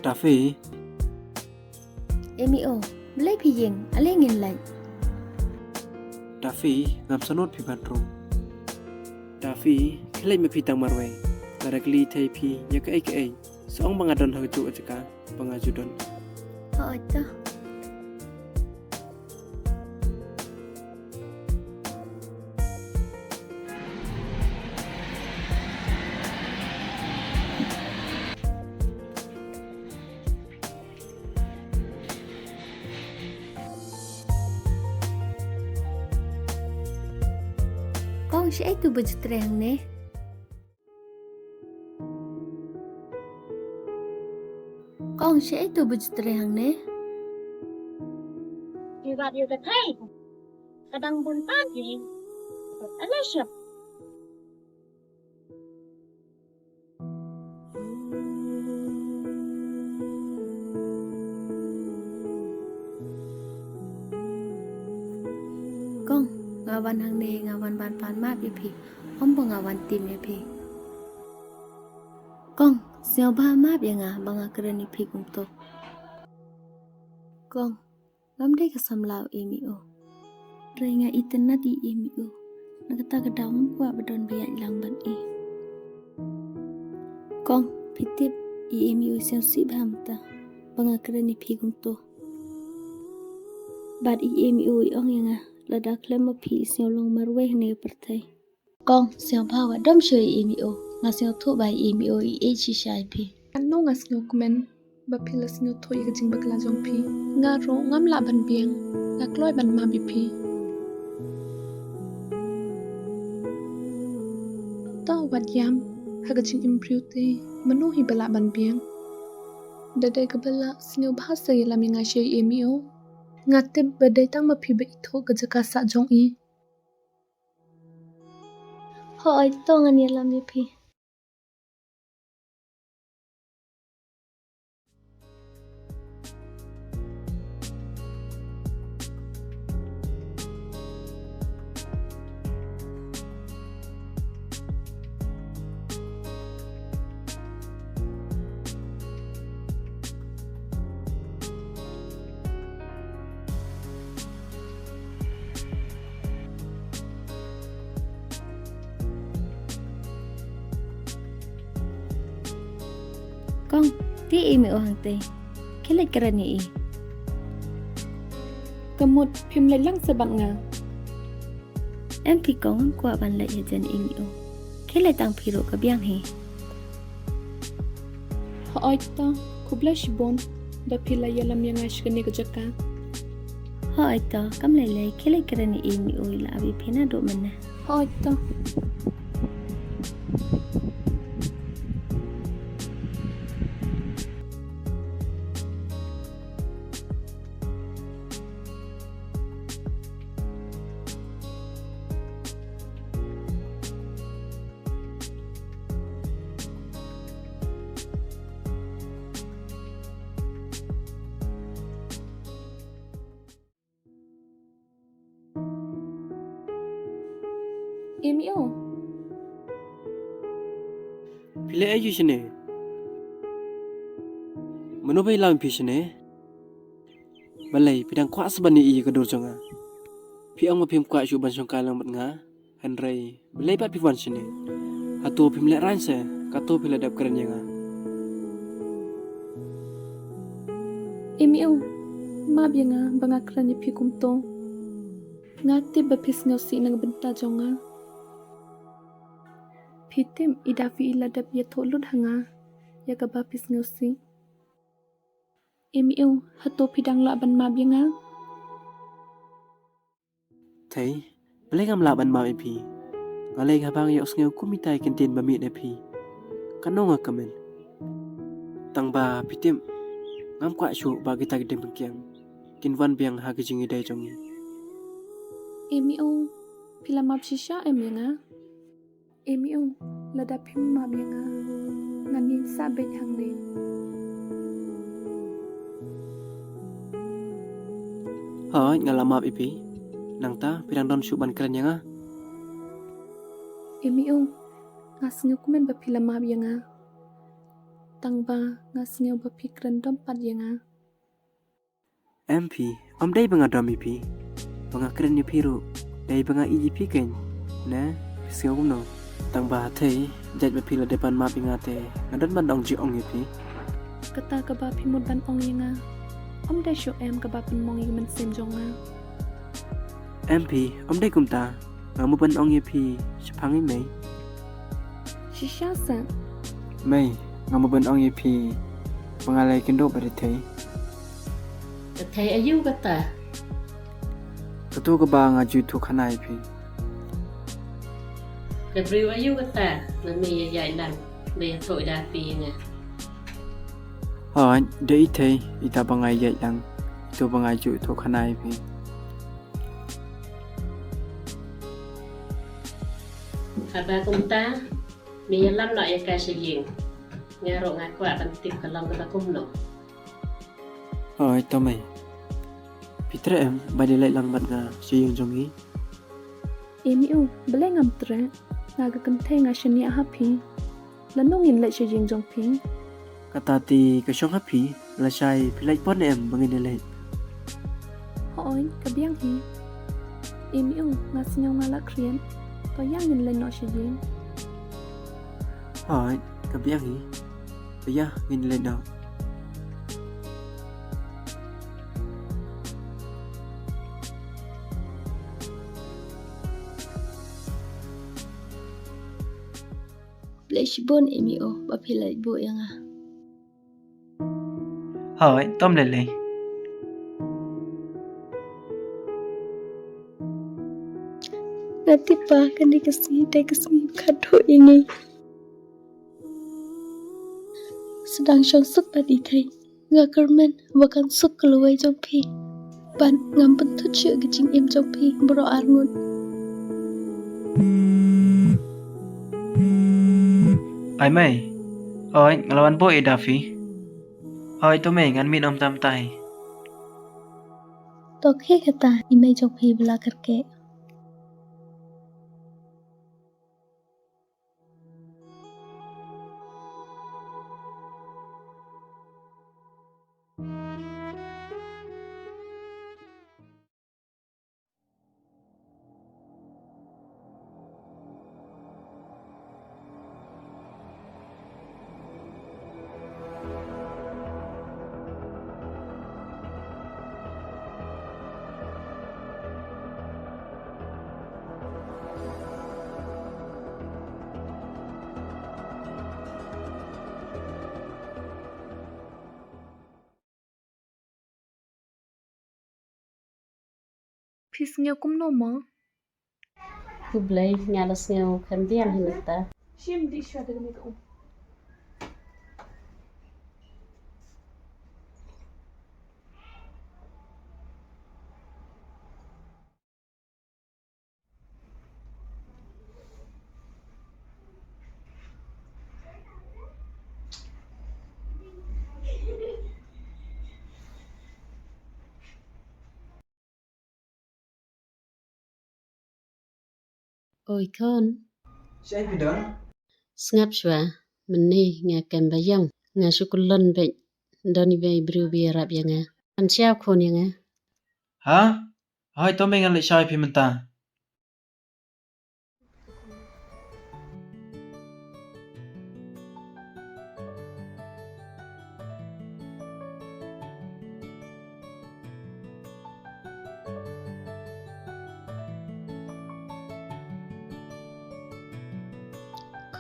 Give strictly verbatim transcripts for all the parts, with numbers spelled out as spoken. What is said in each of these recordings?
Taffy. Emi o, balei phi ïeng, ale ngin leit. Taffy, ngam sangeh phi ban rung. Taffy, khie leit ma phi tang marwei. Lada kylli thei phi ïa kaei kaei, sa ong ba nga don ha kajuh ka jaka ba nga ju don. Hooid to. Kong, shaei tu ba ju trei hangne? Kong, shaei tu ba ju trei hangne? Ki wat ïa ka trei. Ka dang bun pat ki. Ala shap. Kong, nga wan hangne, nga wan ban pan map ïa phi. Ym ba nga wan tim ïa phi. Kong, sngewbha map ïa nga ba nga kren ïa phi kumto. Kong, ngam dei ka samla u Emi o. Hynrei nga itynnad ïa i Emi o. Na kata ka daw ngam kwah ba don ba ïaid lang bad i. Kong, phi tip i Emi o i sngewsih bha mynta ba nga kren ïa phi kumto. Bad i Emi o i ong ïa nga, lada khlem ma phi i sngew long marwei hangne ha pyrthei. Kong, sngewbha wat dom shuh ïa i Emi o. Nga sngewthuh ba i Emi o i ïeit shisha ïa phi. Katno nga sngewkmen ba phi la sngewthuh ïa ka jingbakla jong phi. Nga ruh ngam lah ban biang, nga kloi ban map ïa phi. To wat ïam, ha ka jingim briew te mano hi ba lah ban biang. Da dei kaba lah, sngewbha sa ïalam ïa nga sha i Emi o. Nga tip ba dei tang ma phi ba ithuh ka jaka sah jong i. Hooid to, ngan ïalam ïa phi. Kong, te i Emi o hangtei. Khie leit kren ïa i. Ka mut phim leit lang sa bad nga? Em phi Kong, ngam kwah ban leit hajan i Emi o. Khie leit tang phi ruh, ka biang hi. Hooid to, khublei shibun ba phi la ïalam ïa nga sha kane ka jaka. Hooid to, kam lei lei, khie leit kren ïa i Emi o, i la ap ïa phi naduh mynne. Hooid to. Emi o. Phi leit aïu shane? Mano ba ïalam phi shane? Balei phi dang kwah sa ban ïohi ïa ka dur jong nga? Phi ong ba phim kwah shuh ban shongkai lang bad nga. Hynrei balei pat phi wan shane? Hato phim lehraiñ seh, kato phi la dep kren ïa nga? Emi o, map ïa nga ba nga kren ïa phi kumto. Nga tip ba phi sngewsih na ka bynta jong nga. Phi tip i Davi i la dep ïathuh lut ha nga ïa kaba phi sngewsih. Emi o, hato phi dang lah ban map ïa nga? Thei, balei ngam lah ban map ïa phi? Nga leh kaba nga ïohsngew kum itai ki ktien ba mih na phi. Kano nga kmen? Tang ba phi tip, ngam kwah shuh ba kita ki diengphyrkiang kin wan biang ha ka jingïadei jong ngi. Emi o, phi la map shisha em ïa nga? Emi o, lada phim map ïa nga, ngan ïeng sah beit hangne. Hooid, nga la map ïa phi. Nangta phi dang don shuh ban kren ïa nga? Emi o, nga sngewkmen ba phi la map ïa nga. Tang ba nga sngew ba phi kren dom pat ïa nga. Em phi, ym dei ba nga dom ïa phi, ba nga kren ïa phi ruh. Dei ba nga ïeit ïa phi kein. Ne, phi sngew kumno? Tang ba Thei, jait ba phi la dep ban map ïa nga te, nga don ban ong ju ong ïa phi. Kata kaba phi mut ban ong ïa nga, ym dei shuh em kaba pynmong ïa ka mynsiem jong nga. Em phi, ym dei kumta. Nga mut ban ong ïa phi shaphang i Mei. Shisha sa. Mei, nga mut ban ong ïa phi ba nga la ïakynduh bad i Thei. Ka Thei aïu kata? Kato kaba nga ju ïathuh khana ïa phi. Ka briew aïu kata ba me ïa ïaid lang, ba ïathuh da phi ïa nga? Hooid, dei i Thei, ita ba nga ïaid lang, ito ba nga ju ïathuh khana ïa phi. Haba kumta, me ïalam noh ïa ka sha ïing. Nga ruh nga kwah ban tip ka long kaba kumno. Hooid to Mei. Phi treh em ban ïaleit lang bad nga sha ïing jong ngi? Em i u, balei ngam treh? Nga ka kynthei, nga shaniah ha phi. Lano ngin leit sha ïing jong phi? Kata te ka shong ha phi, lashai phi leit pon em ba ngin ïaleit. Hooid, ka biang hi. Em i u, nga sngew nga la khriat. To ïa ngin leit noh sha ïing. Hooid, ka biang hi. To ïa ngin leit noh. Khublei shibun em i u ba phi la leit buh ïa nga. Hooid, to ym lei lei. Nga tip ba kane ka sngi dei ka sngi kaba khatduh ïa ngi. Sdang shong suk bad i Thei. Nga kyrmen ba kan suk ka lawei jong phi. Bad ngam pynthut shuh ka jingim jong phi baroh arngut. Ai Mei. Hooid, nga la wan buh ïa da phi. Hooid to Mei, ngan mih noh mynta mynta hi. To khie kata i mei jong phi ba la kyrkieh. Phi sngew kumno mo? Khublei, nga la sngew kham biang hi mynta. Shim dih shuwa da ka mei ka um. Oi khun. Shaei phi don? Sngap shuwa, mynne nga kem ba ïong, nga shu kyllon beit, don iwei i briew ba ïarap ïa nga. Pynshai khun ïa nga. Ha? Hooid to mei, ngan leit shai phi mynta.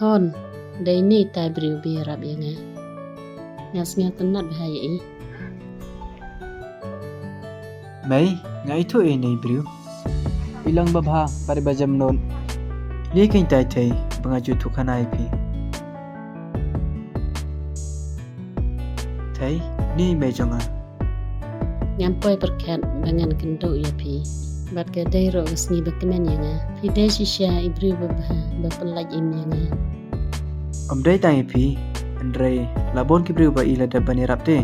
Khun, dei ine ita i briew ba ïarap ïa nga. Nga sngewtynnat bha ïa i. Mei, nga ithuh ïa ine i briew. I long babha bad i ba jemnud. Ine keiñ ita i Thei ba nga ju ïathuh khana ïa phi. Thei, ine i mei jong nga. Ngam poi pyrkhat ba ngan kynduh ïa phi. Bad ka dei ruh ka sngi ba kmen ïa nga. Phi dei shisha i briew babha ba pyllait im ïa nga. Ym dei tang ïa phi, hynrei la bun ki briew ba i la dep ban ïarap te.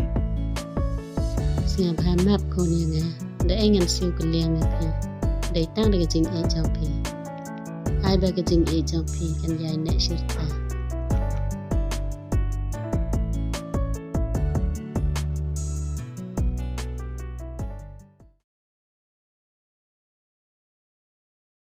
Sngewbha map khun ïa nga. Da ei ngan siew kylliang ïa phi. Dei tang da ka jingïeit jong phi. Ai ba ka jingïeit jong phi kan ïaineh shirta.